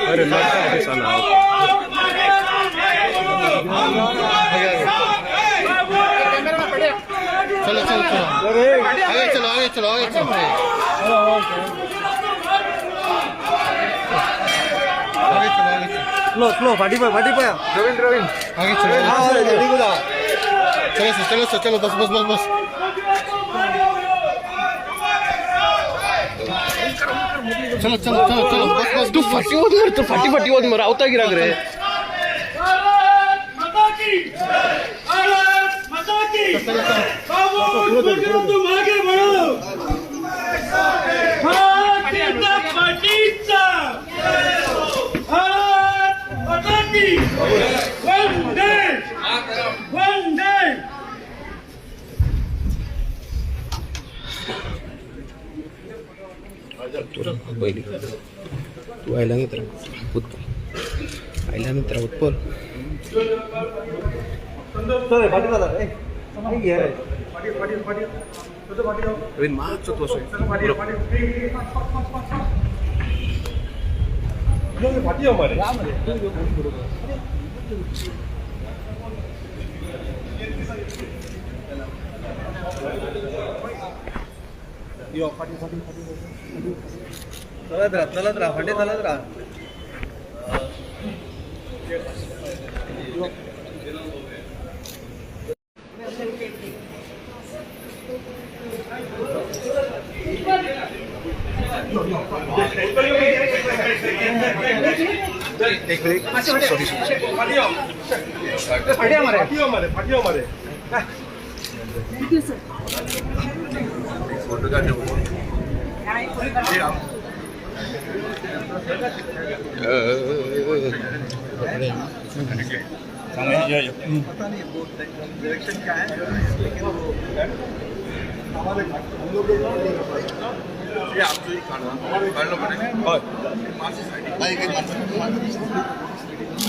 अरे चलो चलो चलो, आगे चलो, आगे चलो, आगे चलो, आगे चलो, आगे चलो। स्लो स्लो, फाटी पळय, फाटी पळय। रवीन रवीन। आगे चलो, चलो सर, चलो सर, चलो, बस बस बस बस। चलो चलो चलो चलो, बस बस। तू फाटी वच मरे, तू फाटी फाटी वच मरे, रावता कित्याक रे? तुम आगे बढ़ो, भारतीय जनता पार्टीचा, भारत माता की, वंदे वंदे। पयली तू आयल्या नंतर उत्पल, आयल्या नंतर उत्पल। चल, फाटी चला रे, घे रे। रवीन, मातसो तू असो। चलत राहा, चलत राहा, फाटी चलत राहा।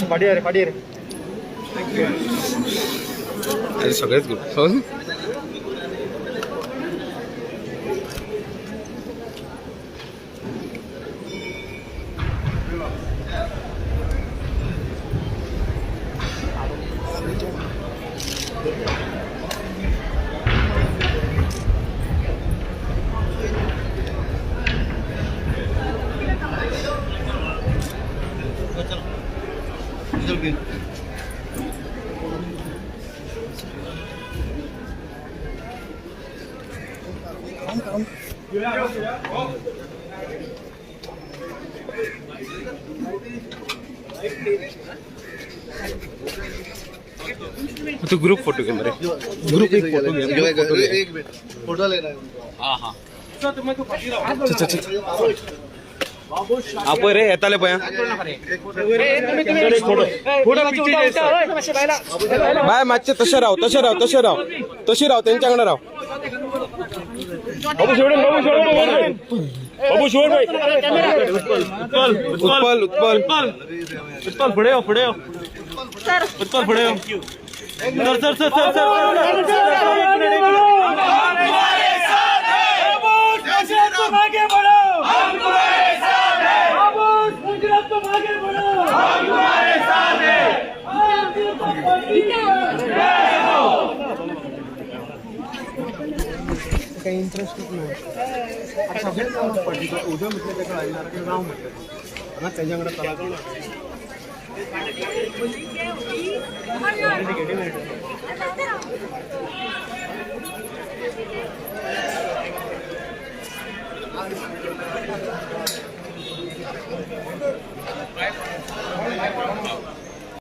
फाटी रे, फाटी रे। अरे सगळेच ग्रुप हो। तू ग्रुप फोटो घे मरे, ग्रुप एक फोटो घे, ग्रुप फोटो घे। एक मिनट, फोटो लेना है उनको। चल चल चल, आपय रे, येताले पळय। बाय, मातशें तशें राव, तशें राव, तशें राव, तशी राव, तेंच्या वांगडा राव। बाबू सोडून, बाबू सोडून, बाबू सोड भाई। उत्पल उत्पल उत्पल, फुडें यो, फुडें यो, उत्पल फुडें यो। Sir sir sir sir sir, तुम आगे बढ़ो, हम तुम्हारे साथ हैं। बाबू गुजरात, तुम आगे बढ़ो, हम तुम्हारे साथ हैं। काही इंटरेस्टच नाही। सगळेच उद्या म्हटलं ताका आयला राव म्हटलं हांगा तेज्या वांगडा चला। Right.